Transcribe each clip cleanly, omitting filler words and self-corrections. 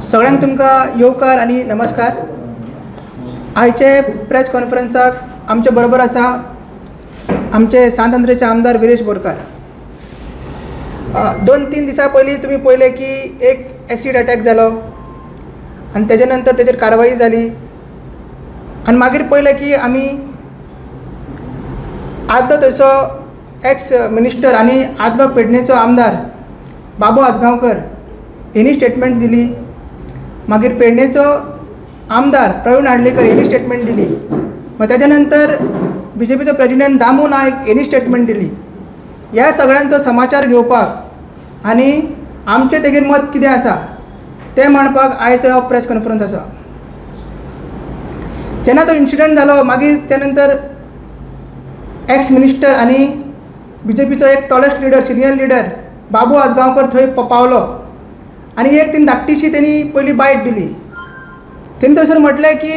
सगळ्यांक तुमकां येवकार आनी नमस्कार. आयचे प्रेस कॉन्फरन्साक आमचे बरोबर आसा आमचे सांत आंद्रेचे आमदार विरेश बोरकार. 2-3 दिसां पयलीं तुमी पळयलें की एक एसीड अटॅक जालो आनी तेजे नंतर तेजेर कारवाई जाली आनी मागीर पळयलें की आमी आदलो थंयचो एक्स मिनिस्टर आनी आदलो पेडणेचो आमदार बाबू आजगांवकर हेणी स्टेटमेंट दिली, मागीर पेडणेचो आमदार प्रवीण आर्लेकर हेणी स्टेटमेंट दिली, मागीर तेच्या नंतर बीजेपीचो प्रेजिडेंट दामू नायक हेणी स्टेटमेंट दिली. ह्या सगळ्यांचो समाचार घेवपाक आनी आमचें तेगेर मत कितें आसा तें मांडपाक आयचो हो प्रेस कॉन्फरन्स आसा. जेन्ना तो इन्सिडंट जालो मागीर त्या नंतर एक्स मिनिस्टर आनी बीजेपीचो एक tallest leader, senior leader Babu Ajgaonkar थंय पावलो आनी एक तीन धाकटीशी तेणी पयली बायट दिली. तेणी थंयसर म्हटलें की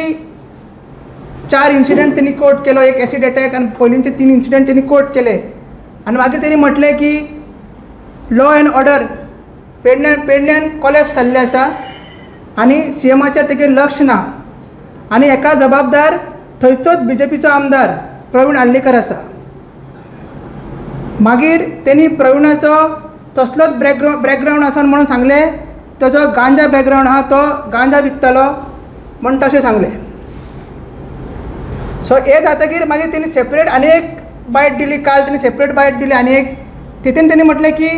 4 इन्सिडंट तेणी कोट केलो, एक एसीड अटॅक आनी पयलींचे 3 इन्सिडंट तेणी कोट केले आनी मागीर तेणी म्हटलें की लॉ एंड ऑर्डर पेडण्यान कोलॅप्स जाल्लें आसा आनी सीएमाचेर तेगेर लक्ष ना आनी हेका जबाबदार थंयचोच बीजेपीचो आमदार प्रवीण आर्लेकर आसा. मागीर तेणी प्रवीणाचो तसलोच बॅकग्रावंड आसा म्हणून सांगलें, ताजो गांजा बॅकग्रावंड आहा, तो गांजा विकतालो म्हण तशें सांगलें. सो हें जातकीर मागीर तेणी सेपरेट आनी एक बायट दिली, काल तेणी सेपरेट बायट दिली आनी एक तितून तेणी म्हटलें की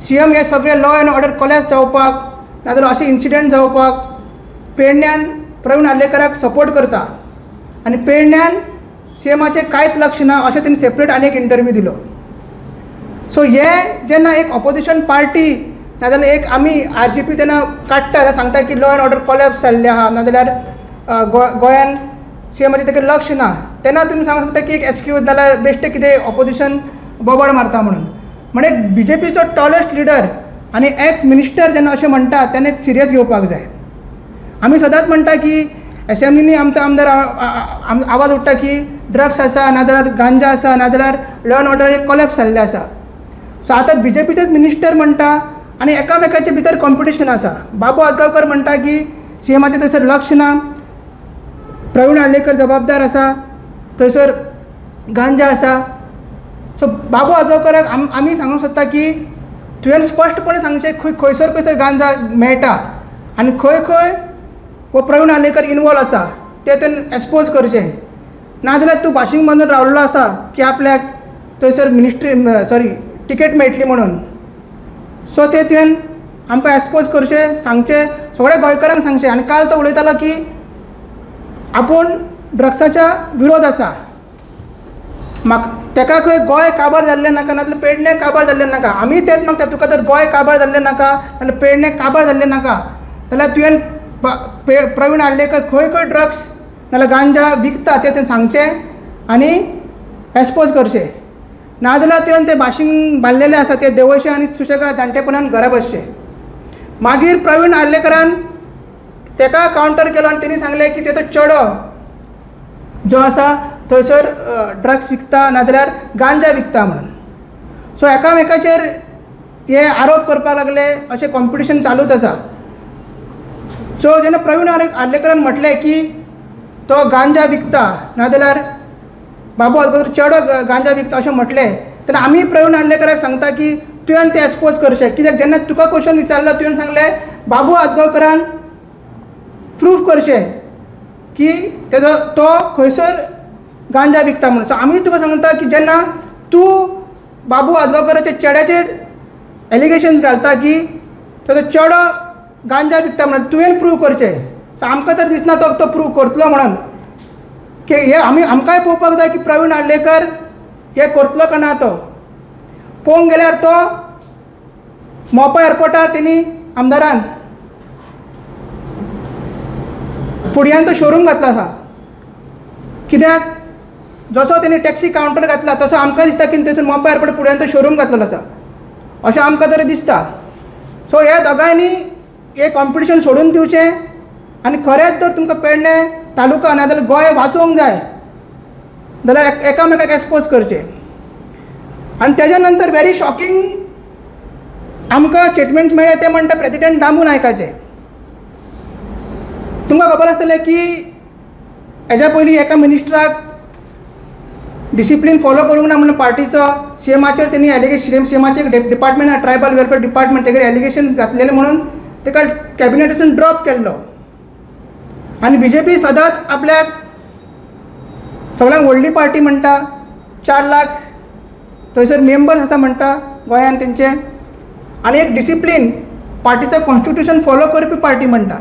सीएम हे सगळे लॉ एंड ऑर्डर कोलॅप्स जावपाक नाजाल्यार अशें इन्सिडंट जावपाक पेडण्यान प्रवीण आर्लेकराक सपोर्ट करता आनी पेडण्यान सीएमाचें कांयच लक्ष ना अशें तेणी सेपरेट आनी एक इंटरव्यू दिलो. सो हे जेन्ना एक ऑपोजिशन पार्टी नाजाल्यार एक आमी आरजीपी तेन्ना काडटा जाल्यार सांगता की लॉ एंड ऑर्डर कोलॅप्स जाल्लें आहा नाजाल्यार गोंयान सीएमाचें तेका लक्ष ना, तेन्ना तुमी सांगूंक शकता की एक एक्सक्यूज नाजाल्यार बेश्टें कितें ऑपोजिशन बोबाड मारता म्हणून. म्हणजे बीजेपीचो टॉलेस्ट लिडर आनी एक्स मिनिस्टर जेन्ना अशें म्हणटा तेन्ना सिरियस घेवपाक जाय. आमी सदांच म्हणटा की एसेंब्लीनी आमचो आमदार आवाज उठ्ठा की ड्रग्स आसा नाजाल्यार गांजा आसा नाजाल्यार लॉ एंड ऑर्डर एक कोलॅप्स जाल्लें आसा. सो आतां बीजेपीचेच मिनिस्टर म्हणटा आनी एकामेकाचे भितर कॉम्पिटिशन आसा. बाबू आजगांवकर म्हणटा की सीएमाचें थंयसर लक्ष ना, प्रवीण आर्लेकर जबाबदार आसा, थंयसर गांजा आसा. सो बाबू आजगांवकराक आमी सांगूंक सोदता की तुवें स्पश्टपणे सांगचें खंय खंयसर खंयसर गांजा मेळटा आनी खंय खंय हो प्रवीण आर्लेकर इनवॉल्व आसा तें तुवें एक्सपोज करचें, नाजाल्यार तूं भाशींग बांदून रावल्लो आसा की आपल्याक थंयसर मिनिस्ट्री सॉरी तिकेट मेळटली म्हणून. सो तें तुवें आमकां एक्सपोज करचें, सांगचें, सगळ्या गोंयकारांक सांगचें. आनी काल तो उलयतालो की आपूण ड्रग्साच्या विरोध आसा, म्हाका तेका खंय गोंय काबार जाल्लें नाका नाजाल्यार पेडणें काबार जाल्लें नाका. आमी तेंच मागता, तुका जर गोंय काबार जाल्लें नाका नाजाल्यार पेडणें काबार जाल्लें नाका जाल्यार तुवें प्रवीण आर्लेकर खंय खंय ड्रग्स नाजाल्यार गांजा विकता तें तुवें सांगचें आनी एक्सपोज करचें, नाजाल्यार तुवें तें भाशींग बांदलेलें आसा तें देंवयचें आनी सुशेगाद जाणटेपणान घरा बसचें. मागीर प्रवीण आर्लेकरान तेका कावंटर केलो आनी तेणी सांगलें की तेजो चेडो जो आसा थंयसर ड्रग्स विकता नाजाल्यार गांजा विकता म्हणून. सो एकामेकाचेर हे आरोप करपाक लागले, अशें कॉम्पिटिशन चालूच आसा. सो जेन्ना प्रवीण आर्लेकरान म्हटलें की तो गांजा विकता नाजाल्यार बाबू आजगांवकर चेडो गांजा विकता अशें म्हटलें तेन्ना आमी प्रवीण आर्लेकराक सांगता की तुवें तें एक्सपोज करचें, कित्याक जेन्ना तुका क्वेश्चन विचारलो तुवें सांगलें बाबू आजगांवकरान प्रूफ करचें की तेजो तो खंयसर गांजा विकता म्हणून. सो आमी तुका सांगता की जेन्ना तूं बाबू आजगांवकराच्या चेड्याचेर एलिगेशन्स घालता की तेजो चेडो गांजा विकता म्हणून तुवें प्रूव करचें. सो आमकां तर दिसना तो तो प्रूव करतलो म्हणून, की हे आमी आमकांय पळोवपाक जाय की प्रवीण आर्लेकर हे करतलो काय ना. तो पळोवंक गेल्यार तो मोपा एअरपोर्टार तेणी आमदारान फुडल्यान तो शोरूम घातलो आसा, कित्याक जसो तेणी टॅक्सी कावंटर घातला तसो आमकां दिसता की थंयसर मोपा एअरपोर्ट फुड्यान तो शोरूम घातलेलो आसा अशें आमकां तरी दिसता. सो ह्या दोगांयनी हें कॉम्पिटिशन सोडून दिवचें आनी खरेंच जर तुमकां पेडणें तालुका नाजाल्यार गोंय वाचोवंक जाय जाल्यार एकामेकाक एक्सपोज करचें. आनी तेज्या नंतर व्हेरी शॉकिंग आमकां स्टेटमेंट्स मेळ्ळे ते म्हणटा प्रेजिडेंट दामू नायकाचे. तुमकां खबर आसतलें की हेज्या पयलीं एका मिनिस्टराक डिसिप्लीन फॉलो करूंक ना म्हणून पार्टीचो सीएमाचेर तेणी एलिगेशन, सीएमाचेर डिपार्टमेंट आहा ट्रायबल वेलफेअर डिपार्टमेंट, तेगेर एलिगेशन्स घातलेले म्हणून ताका कॅबिनेटासून ड्रॉप केल्लो. आनी बीजेपी सदांच आपल्याक सगळ्यांक व्हडली पार्टी म्हणटा, 4 लाख थंयसर मेंबर्स आसा म्हणटा गोंयान तेंचे, आनी एक डिसिप्लीन पार्टीचो कॉन्स्टिट्युशन फॉलो करपी पार्टी म्हणटा.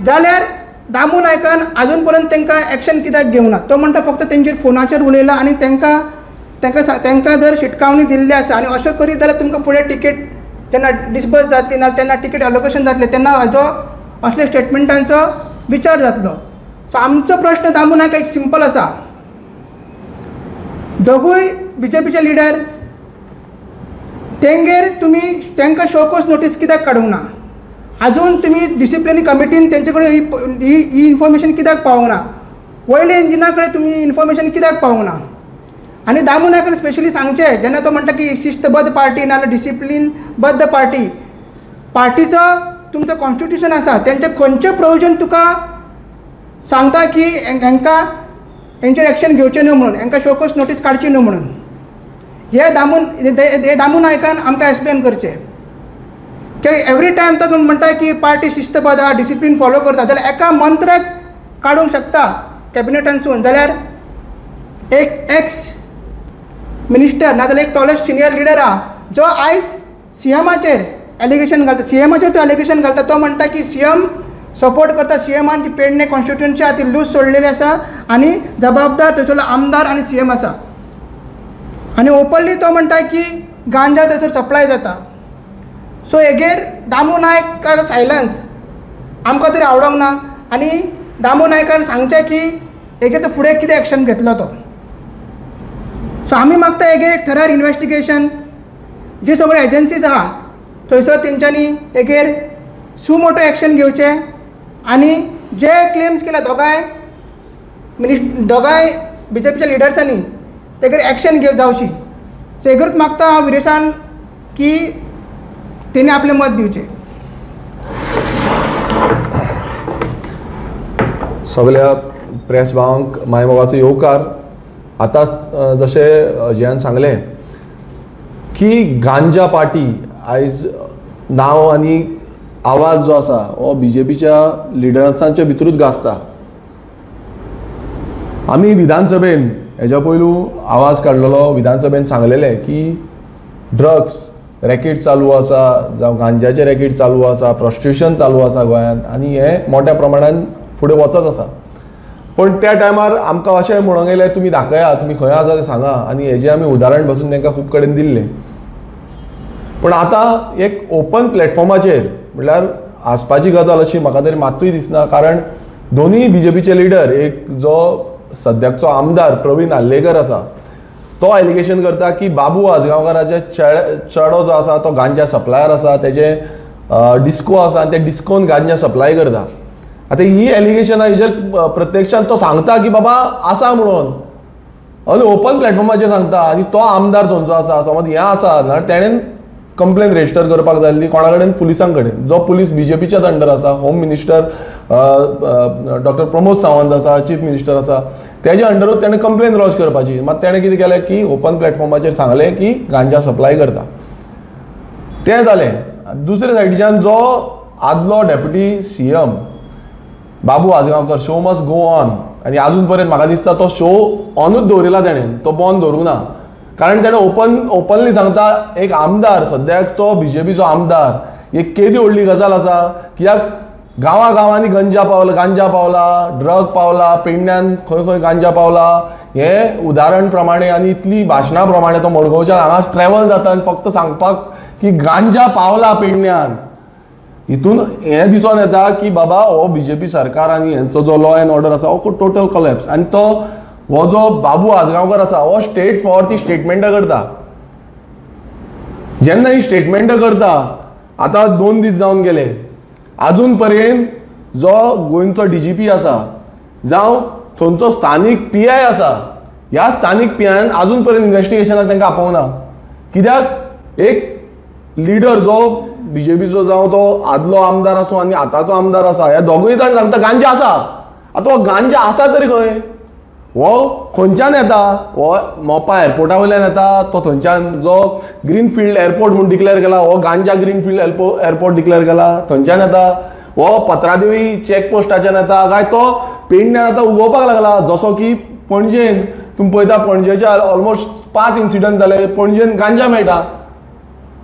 जाल्यार दामू नायकान आजून पर्यंत तांकां एक्शन कित्याक घेवना? तो म्हणटा फक्त तेंचेर फोनाचेर उलयला आनी तांकां तांकां तांकां जर शिटकावणी दिल्ली आसा आनी अशें करीत जाल्यार तुमकां फुडें टिकेट जेन्ना डिसबर्स जातली ना तेन्ना टिकेट एलोकेशन जातलें तेन्ना हाजो असले स्टेटमेंटांचो विचार जातलो. सो आमचो प्रश्न दामू नायक एक सिंपल आसा, दोगूय बीजेपीचे लिडर तेंगेर तुमी तांकां शोकॉज नोटीस कित्याक काडूंक ना? आजून तुमी डिसिप्लिनरी कमिटीन तेंचे कडेन ही इन्फॉर्मेशन कित्याक पावोंक ना? वयले इंजिना कडेन तुमी इन्फॉर्मेशन कित्याक पावोंक ना? आनी दामू नायकान स्पेशली सांगचें जेन्ना तो म्हणटा की शिस्तबद्ध पार्टी नाजाल्यार डिसिप्लीनबद्ध पार्टी, पार्टीचो तुमचो कॉन्स्टिट्युशन आसा तेंचें खंयचें प्रोविजन तुका सांगता की हांकां हेंचेर एक्शन घेवचें न्हू म्हणून, हांकां शोकॉज नोटीस काडची न्हू म्हणून? हे दामू नायकान आमकां एक्सप्लेन करचें. की एवरी टायम तो म्हणटा की पार्टी शिस्तबद्ध आहा, डिसिप्लीन फॉलो करता, जाल्यार एका मंत्र्याक काडूंक शकता कॅबिनेटांसून, जाल्यार एक एक्स मिनिस्टर नाजाल्यार एक टॉलेस्ट सिनियर लिडर आहा जो आयज सीएमाचेर एलिगेशन घालता, सीएमाचेर तो एलिगेशन घालता, तो म्हणटा की सीएम सपोर्ट करता, सीएमान ती पेडणे कॉन्स्टिट्युएन्सी आहा ती लूज सोडलेली आसा आनी जबाबदार थंयसरलो आमदार आनी सीएम आसा, आनी ओपनली तो म्हणटा की गांजा थंयसर सप्लाय जाता. सो हेगेर दामू नायक सायलन्स आमकां तरी आवडोंक ना आनी दामू नायकान सांगचें की हेगेर तो फुडें कितें एक्शन घेतलो तो. सो आमी मागता हेगेर एक थरार इन्वेस्टिगेशन, जी सगळ्यो एजन्सीज आहा थंयसर तेंच्यांनी हेगेर सुमोटो एक्शन घेवचें आनी जे क्लेम्स केल्या दोगांय दोगांय बीजेपीच्या लिडर्सांनी तेगेर एक्शन घेव जावची. सो हेगेरूच मागता हांव विरेशान की तेणी आपलें मत दिवचें. सगळ्या प्रेस भावांक माय मोगाचो येवकार. आतां जशें अजयान सांगलें की गांजा पार्टी आयज नांव आनी आवाज जो आसा हो बीजेपीच्या लिडर्सांच्या भितरूच गाजता. आमी विधानसभेन हेज्या पयलू आवाज काडलेलो, विधानसभेन सांगलेलें की ड्रग्स रॅकेट चालू आसा, जावं गांजाचें रॅकेट चालू आसा, प्रोस्टिट्युशन चालू आसा गोंयांत आनी हें मोठ्या प्रमाणान फुडें वचत आसा. पण त्या टायमार आमकां अशें म्हणूंक येयलें तुमी दाखया, तुमी खंय आसा तें सांगा, आनी हेजें आमी उदाहरण बसून तांकां खूब कडेन दिल्लें. पण आतां एक ओपन प्लॅटफॉर्माचेर म्हणल्यार हांसपाची गजाल अशी म्हाका तरी मात्तूय दिसना, कारण दोनूय बीजेपीचे लिडर, एक जो सद्याकचो आमदार प्रवीण आर्लेकर आसा तो एलिगेशन करता की बाबू आजगांवकाराचे चेडो जो आसा तो गांजा सप्लायर आसा, तेजे डिस्को आसा आनी ते डिस्कोन गांजा सप्लाय करता. आतां ही एलिगेशनां हेजेर प्रत्यक्षान तो सांगता की बाबा आसा म्हणून, आनी ओपन प्लॅटफॉर्माचेर सांगता, आनी तो आमदार थंयचो आसा, समज हें आसा जाल्यार तेणेन कंप्लेन रजिस्टर करपाक जाय आसली कोणा कडेन, पुलिसां कडेन, जो पुलीस बीजेपीच्याच अंडर आसा, home minister doctor Pramod Sawant आसा, चीफ मिनिस्टर आसा, तेज्या अंडरूच तेणें कंप्लेन लॉज करपाची. मात तेणें कितें केलें की ओपन प्लॅटफॉर्माचेर सांगलें की गांजा सप्लाय करता. तें जालें. दुसरे सायडीच्यान जो आदलो deputy CM Babu Ajgaonkar, show must go on, आनी आजून पर्यंत म्हाका दिसता तो शो ऑनूच दवरिला तेणें, तो बंद दवरूंक ना, कारण तेणें ओपनली सांगता एक आमदार, सद्याकचो बीजेपीचो आमदार, एक केदी व्हडली गजाल आसा कित्याक गांवा गांवांनी गांजा पावला, ड्रग पावला, पेडण्यान खंय खंय गांजा पावला, हें उदाहरण प्रमाणे आनी इतली भाशणां प्रमाणे तो मडगांवच्यान हांगा ट्रॅवल जाता आनी फक्त सांगपाक की गांजा पावला पेडण्यान, हितून हें दिसून येता की बाबा हो बीजेपी सरकार आनी हेंचो जो लॉ एंड ऑर्डर आसा हो टोटल कोलॅप्स. आनी तो हो जो बाबू आजगांवकर आसा हो स्ट्रेट फॉर ती स्टेटमेंटां करता. जेन्ना ही स्टेटमेंटां करता, आतां 2 दीस जावन गेले, आजून पर्यंत जो गोंयचो डीजीपी आसा जावं थंयचो स्थानीक पीआय आसा, ह्या स्थानीक पीआयन आजून पर्यंत इन्वेस्टिगेशनाक तांकां आपोवना. कित्याक एक लिडर जो बीजेपीचो जावं तो आदलो आमदार आसूं आनी आतांचो आमदार आसा, ह्या दोगूय जाण सांगता गांजा आसा. आतां हो गांजा आसा तरी खंय, हो खंयच्यान येता? हो मोपा एअरपोर्टा वयल्यान येता, तो थंयच्यान जो ग्रीन फिल्ड एअरपोर्ट म्हूण डिक्लेअर केला, हो गांजा ग्रीन फिल्ड एअरपोर्ट डिक्लेअर केला थंयच्यान येता, हो पत्रादेवी चॅक पोस्टाच्यान येता काय तो पेडण्यान आतां उगोवपाक लागला. जसो की पणजेन तुमी पळयता, पणजेच्या ऑलमोस्ट 5 इन्सिडंट जाले, पणजेन गांजा मेळटा.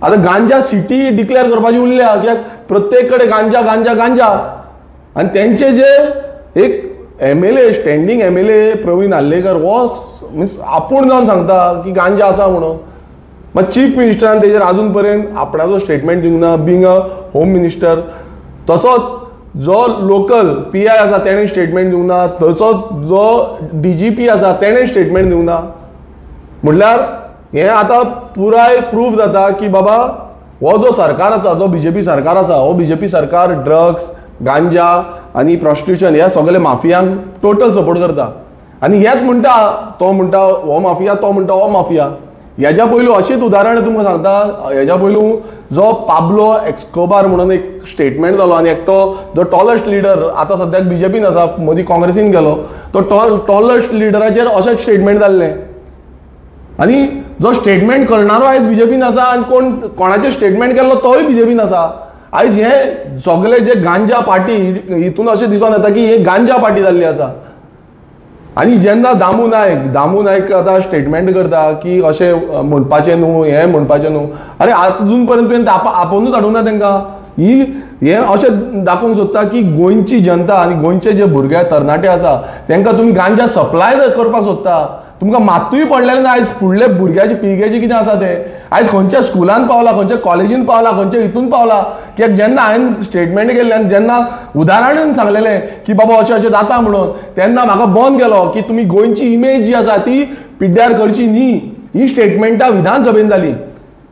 आतां गांजा सिटी डिक्लेअर करपाची उरल्या, कित्याक प्रत्येक कडेन गांजा गांजा गांजा. आनी तेंचे जे एक MLA, standing MLA Pravin Allekar हो मिन्स आपूण जावन सांगता की गांजा आसा म्हणून. मात चीफ मिनिस्टरान तेजेर आजून पर्यंत आपणाचो स्टेटमेंट दिवंक ना, बींग अ होम मिनिस्टर. तसोच जो लोकल PI आसा तेणें स्टेटमेंट दिवंक ना, तसोच जो DGP आसा तेणें स्टेटमेंट दिवंक ना. म्हटल्यार हें आतां पुराय प्रूफ जाता की बाबा हो जो सरकार आसा, जो बीजेपी सरकार आसा, हो बीजेपी सरकार ड्रग्स, गांजा आनी प्रॉस्टिट्यूशन ह्या सगळे माफियांक टोटल सपोर्ट करता. आनी हेच म्हणटा, तो म्हणटा हो माफिया, तो म्हणटा हो माफिया. हेज्या पयलू अशेंच उदाहरण तुमकां सांगता, हेज्या पयलू जो पाब्लो एक्सकोबार म्हणून एक स्टेटमेंट जालो आनी एकटो जो टॉलस्ट लिडर आतां सद्याक बीजेपीन आसा, मदीं काँग्रेसीन गेलो, तो टॉलस्ट लिडराचेर अशेंच स्टेटमेंट जाल्लें. आनी जो स्टेटमेंट करणारो आयज बीजेपीन आसा आनी कोण कोणाचेर स्टेटमेंट केल्लो तोय बीजेपीन आसा. आयज हे सगळे जे गांजा पार्टी हितून अशें दिसून येता की हे गांजा पार्टी जाल्ली आसा. आनी जेन्ना दामू नायक आतां स्टेटमेंट करता की अशें म्हणपाचें न्हू, हें म्हणपाचें न्हू, अरे आजून पर्यंत तुवें आपोवनूच हाडूंक ना तांकां. ही हें अशें दाखोवंक सोदता की गोंयची जनता आनी गोंयचे जे भुरगे तरणाटे आसा तांकां तुमी गांजा सप्लाय करपाक सोदता. तुमकां मात्तूय पडलेलें ना आयज फुडले भुरग्याचे पिळगेचें कितें आसा तें. आयज खंयच्या स्कुलान पावला, खंयच्या कॉलेजीन पावला, खंयच्या हितून पावला. कित्याक जेन्ना हांवें स्टेटमेंट केल्लें आनी जेन्ना उदाहरणान सांगलेलें की बाबा अशें अशें जाता म्हणून, तेन्ना म्हाका बंद केलो की तुमी गोंयची इमेज जी आसा ती पिड्ड्यार करची न्ही. ही स्टेटमेंटां विधानसभेन जाली.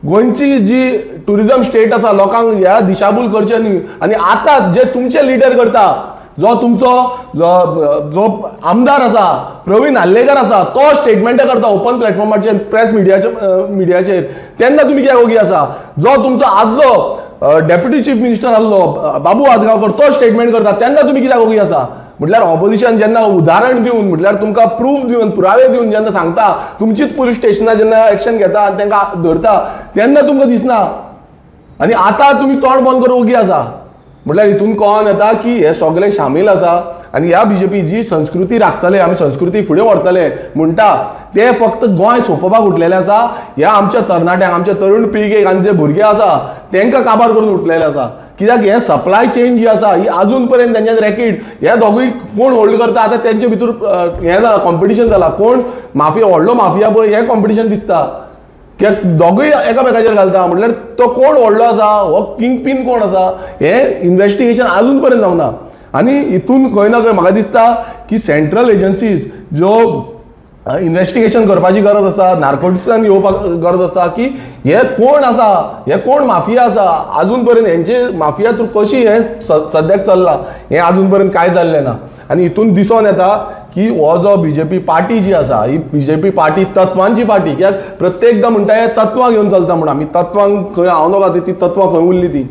गोंयची जी ट्युरिजम स्टेट आसा लोकांक ह्या दिशाभूल करचें न्ही. आनी आतां जे तुमचे लिडर करता, जो तुमचो जो आमदार आसा प्रवीण आर्लेकर आसा, तो स्टेटमेंट करता ओपन प्लॅटफॉर्माचेर, प्रेस मिडियाचेर, तेन्ना तुमी कित्याक ओगी आसा? जो तुमचो आदलो डेप्युटी चीफ मिनिस्टर आसलो बाबू आजगांवकर, तो स्टेटमेंट करता, तेन्ना तुमी कित्याक ओगी आसा? म्हटल्यार ऑपोजिशन जेन्ना उदाहरण दिवन, म्हटल्यार तुमकां प्रूफ दिवन, पुरावे दिवन जेन्ना सांगता, तुमचीच पुलीस स्टेशनां जेन्ना एक्शन घेता आनी तांकां धरता, तेन्ना तुमकां दिसना. आनी आतां तुमी तोंड बंद करून ओगी आसा. म्हटल्यार हितून कळोन येता की हे सगळे शामील आसा आनी ह्या बीजेपी जी संस्कृती राखतले, आमी संस्कृती फुडें व्हरतले म्हणटा, ते फक्त गोंय सोंपोवपाक उठलेले आसा. ह्या आमच्या तरणाट्यांक, आमच्या तरुण पिळगेक आनी जे भुरगे आसा तांकां काबार करून उठलेले आसा. कित्याक हे सप्लाय चेन जी आसा ही आजून पर्यंत तेंच्यान रॅकेट हे दोगूय कोण होल्ड करता, आतां तेंचे भितर हें जाला, कॉम्पिटिशन जाला, कोण माफिया व्हडलो माफिया पळय हें कॉम्पिटिशन दिसता. कित्याक दोगूय एकामेकाचेर घालता. म्हटल्यार तो कोण व्हडलो आसा, हो किंग पीन कोण आसा, हें इन्वेस्टिगेशन आजून पर्यंत जावना. आनी हितून खंय ना खंय म्हाका दिसता की सेंट्रल एजन्सीज ज्यो इन्वेस्टिगेशन करपाची गरज आसा, नार्कोटिक्सान येवपाक गरज आसा की हे कोण आसा, हे कोण माफिया आसा, आजून पर्यंत हेंचे माफिया थ्रू कशी हें सद्याक चल्लां हें आजून पर्यंत कांय जाल्लें ना. आनी हितून दिसून येता की हो जो बीजेपी पार्टी जी आसा, ही बीजेपी पार्टी तत्वांची पार्टी. कित्याक प्रत्येकदां म्हणटा हे तत्वां घेवन चलता म्हूण, आमी तत्वांक खंय हांव नका ती तत्वां खंय उरली ती.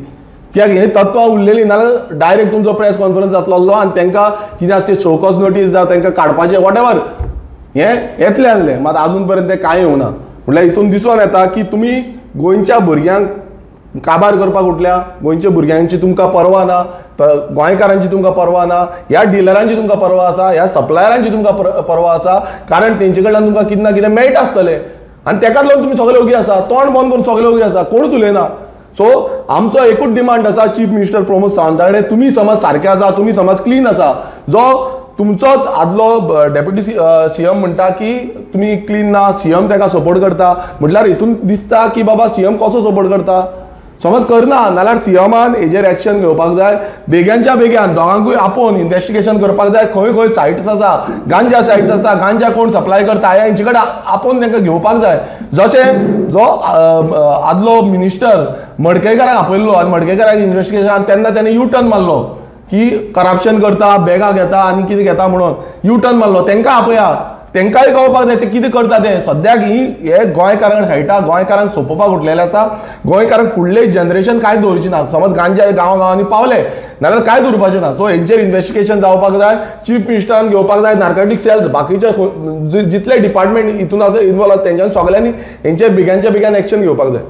कित्याक हे तत्वां उरलेली नाजाल्यार डायरेक्ट तुमचो प्रेस कॉन्फरन्स जातलो आनी तांकां कितें आसता ते शोकॉज नोटीस जावं तांकां काडपाचें वॉटेवर हें येतलें आसलें. मात आजून पर्यंत तें कांय येवना. म्हटल्यार हितून दिसून येता की तुमी गोंयच्या भुरग्यांक काबार करपाक उठल्या, गोंयच्या भुरग्यांची तुमकां पर्वा ना, गोंयकारांची तुमकां पर्वा ना, ह्या डिलरांची तुमकां पर्वा आसा, ह्या सप्लायरांची तुमकां पर्वा आसा, कारण तेंचे कडल्यान तुमकां कितें ना कितें मेळटा आसतलें. आनी तेकाच लागून तुमी सगळे ओगी आसा, तोंड बंद करून सगळे ओगी आसा, कोणूच उलयना. सो आमचो एकूच डिमांड आसा चीफ मिनिस्टर प्रमोद सावंत कडेन, तुमी समज सारके आसा, तुमी समज क्लीन आसा. जो तुमचोच आदलो डेप्युटी सीएम म्हणटा की तुमी क्लीन ना, सीएम ताका सपोर्ट करता, म्हटल्यार हितून दिसता की बाबा सीएम कसो सपोर्ट करता, समज करना नाल्यार सीएमान हेजेर एक्शन घेवपाक जाय, बेग्यांच्या बेग्यान दोगांकूय आपोवन इन्वेस्टिगेशन करपाक जाय. खंय खंय सायट्स आसा, गांजा सायट्स आसा, गांजा कोण सप्लाय करता हेंचे कडेन आपोवन तांकां घेवपाक जाय. जशें जो आदलो मिनिस्टर मडकयकाराक आपयल्लो आनी मडकयकाराक इन्वेस्टिगेशन, तेन्ना तेणें यू टर्न मारलो की करप्शन करता, बॅगां घेता आनी कितें घेता म्हणून यू टर्न मारलो, तांकां आपया. तेंकांय कळपाक जाय ते कितें करता ते. सद्याक ही हे गोंयकारांक खेळटा, गोंयकारांक सोंपोवपाक उठलेले आसा. गोंयकारांक फुडले जनरेशन कांय दवरचें ना. समज गांजा हे गांव गांवांनी पावले नाल्यार कांय दवरपाचें ना. सो हेंचेर इन्वेस्टिगेशन जावपाक जाय, चीफ मिनिस्टरान घेवपाक जाय, नार्कोटीक सेल्स बाकीचे जितले डिपार्टमेंट हितून आसा इनवॉल्व आसा तेंच्यान सगळ्यांनी हेंचेर बेगिनच्या बेगीन एक्शन घेवपाक जाय.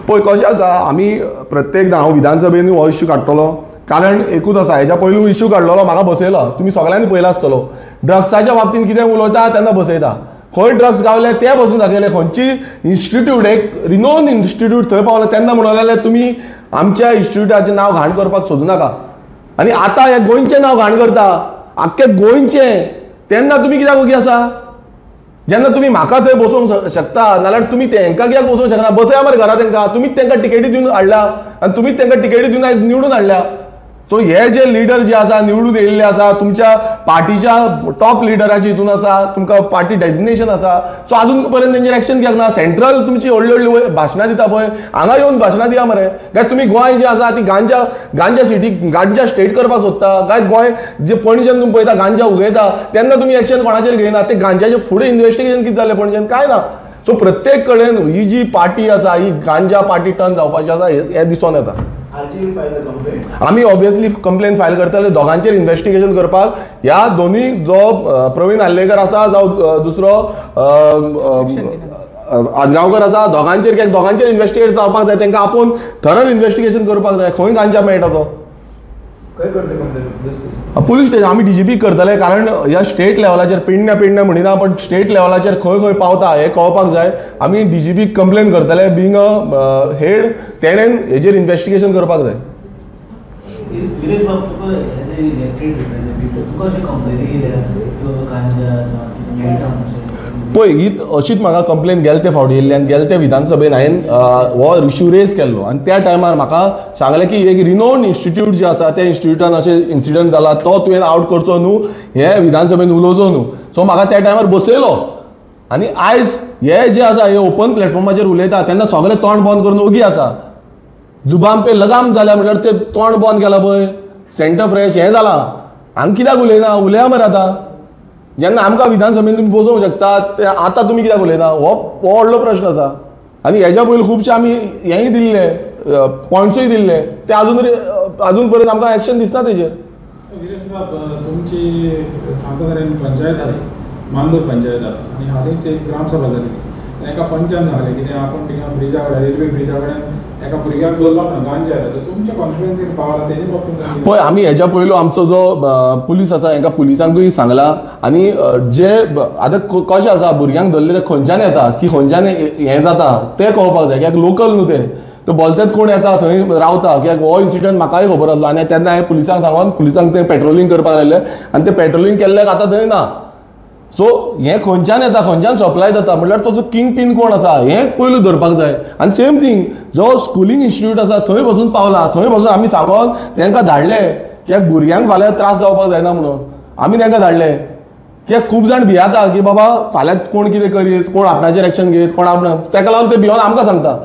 पळय कशें आसा, आमी प्रत्येकदां हांव विधानसभेन हो इश्यू काडटलो, कारण एकूच आसा, हेज्या पयलू इश्यू काडलेलो म्हाका बसयलो, तुमी सगळ्यांनी पळयला आसतलो. ड्रग्साच्या बाबतींत कितें उलयता तेन्ना बसयता, खंय ड्रग्स गावले ते बसून दाखयले, खंयची इन्स्टिट्यूट एक रिनोन इन्स्टिट्यूट थंय पावले तेन्ना म्हणून जाल्यार तुमी आमच्या इन्स्टिट्यूटाचें नांव घाण करपाक सोदूं नाका. आनी आतां हें गोंयचें नांव घाण करता, आख्खें गोंयचें, तेन्ना तुमी कित्याक ओगी आसा? जेन्ना तुमी म्हाका थंय बसोवंक शकता नाल्यार तुमी तेंकां कित्याक बसोवंक शकना? बसया मरे घरा तेंकां, तुमीच तेंकां टिकेटी दिवन हाडल्या आनी तुमीच तेंकां टिकेटी दिवन आयज निवडून हाडल्या. सो हे जे लिडर जे आसा निवडून येयल्ले आसा, तुमच्या पार्टीच्या टॉप लिडराचे हितून आसा, तुमकां पार्टी डेजिग्नेशन आसा, सो आजून पर्यंत तेंचेर एक्शन कित्याक ना? सेंट्रल तुमची व्हडली व्हडली भाशणां दिता पळय, हांगा येवन भाशणां दिया मरे. काय तुमी गोंय जे आसा ती गांजा गांजा सिटी गांजा स्टेट करपाक सोदता? काय गोंय जे पणजेन तुमी पळयता गांजा उगयता तेन्ना तुमी एक्शन कोणाचेर घेयना? ते गांजाचे फुडें इन्वेस्टिगेशन कितें जालें पणजेन? कांय ना. सो प्रत्येक कडेन ही जी पार्टी आसा ही गांजा पार्टी टर्न जावपाची आसा हें दिसून येता. आमी ऑब्वियसली कंप्लेन फायल करतले, दोगांचेर इन्वेस्टिगेशन करपाक. ह्या दोनूय जो प्रवीण आर्लेकर आसा जावं दुसरो आजगांवकर आसा, दोगांचेर कित्याक दोगांचेर इन्वेस्टिगेट जावपाक जाय, तांकां आपोवन थरर इन्वेस्टिगेशन करपाक जाय. खंय गांजा मेळटा तो पुलीस स्टेशन आमी डीजीपी करतले, कारण ह्या स्टेट लेवलाचेर पेडण्या पेडण्या म्हणिना पण स्टेट लेवलाचेर खंय खंय पावता हें कळपाक जाय. आमी डीजीपी कंप्लेन करतले, बीइंग अ हेड तेणेन हेजेर इन्वेस्टिगेशन करपाक जाय. पळय ही अशीच म्हाका कंप्लेन गेले ते फावटी येयल्ली आनी गेले ते विधानसभेन हांवें हो इश्यू रेज केल्लो आनी त्या टायमार म्हाका सांगलें की एक रिनोन इन्स्टिट्यूट जे आसा त्या इन्स्टिट्यूटान अशें इन्सिडंट जाला तो तुवें आवट करचो न्हू, हे विधानसभेन उलोवचो न्हू. सो म्हाका त्या टायमार बसयलो आनी आयज हे जे आसा हे ओपन प्लॅटफॉर्माचेर उलयता तेन्ना सगळें तोंड बंद करून ओगी आसा. जुबान पे लगाम जाल्या म्हणल्यार ते तोंड बंद केलां पळय, सेंटर फ्रेश हें जालां, हांगा कित्याक उलयना? उलया मरे आतां. जेन्ना आमकां विधानसभेन तुमी बसोवंक शकता ते आतां तुमी कित्याक उलयना? हो व्हडलो प्रश्न आसा. आनी हेज्या पयलीं खुबशे आमी हेंय दिल्ले, पॉयंट्सूय दिल्ले, ते आजून पर्यंत आमकां एक्शन दिसना तेजेर. विरेश बाब, तुमची सांता तरेन पंचायत आसा, मांदूर पंचायत आसा आनी हालींच एक ग्रामसभा जाली आनी एका पंचान सांगलें कितें आपूण थिंगा ब्रिजा कडेन, रेल्वे ब्रिजा कडेन एका भुरग्याक दवरला म्हणून गांजा येता, तर तुमच्या कॉन्स्टिट्युएन्सीन पावला तेजे बाबतींत? पळय आमी हेज्या पयलू आमचो जो पुलीस आसा हेंकां पुलिसांकूय सांगलां आनी जे आतां कशें आसा भुरग्यांक धरले ते खंयच्यान येता की खंयच्यान हें जाता तें कळपाक जाय, कित्याक लोकल न्हू ते, तो बोलतेच कोण येता थंय रावता. कित्याक हो इन्सिडंट म्हाकाय खबर आसलो आनी तेन्ना हांवें पुलिसांक सांगून पुलिसांक ते पेट्रोलिंग करपाक लायलें आनी ते पेट्रोलिंग केल्ल्याक आतां थंय ना. सो हें खंयच्यान येता, खंयच्यान सप्लाय जाता म्हणल्यार तो जो किंग पीन कोण आसा हें पयलू धरपाक जाय. आनी सेम थींग जो स्कुलींग इन्स्टिट्यूट आसा थंय बसून पावला, थंय बसून आमी सांगोन तांकां धाडले कित्याक भुरग्यांक फाल्यां त्रास जावपाक जायना म्हणून आमी तांकां धाडले. कित्याक खूब जाण भियेता की बाबा फाल्यां कोण कितें करीत, कोण आपणाचेर एक्शन घेत, कोण आपणा, ताका लागून ते भियोन आमकां सांगता.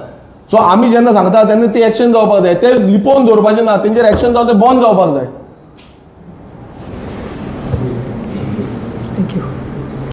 सो आमी जेन्ना सांगता तेन्ना ते एक्शन जावपाक जाय, ते लिपोवन दवरपाचें ना, तेंचेर एक्शन जावन ते बंद जावपाक जाय.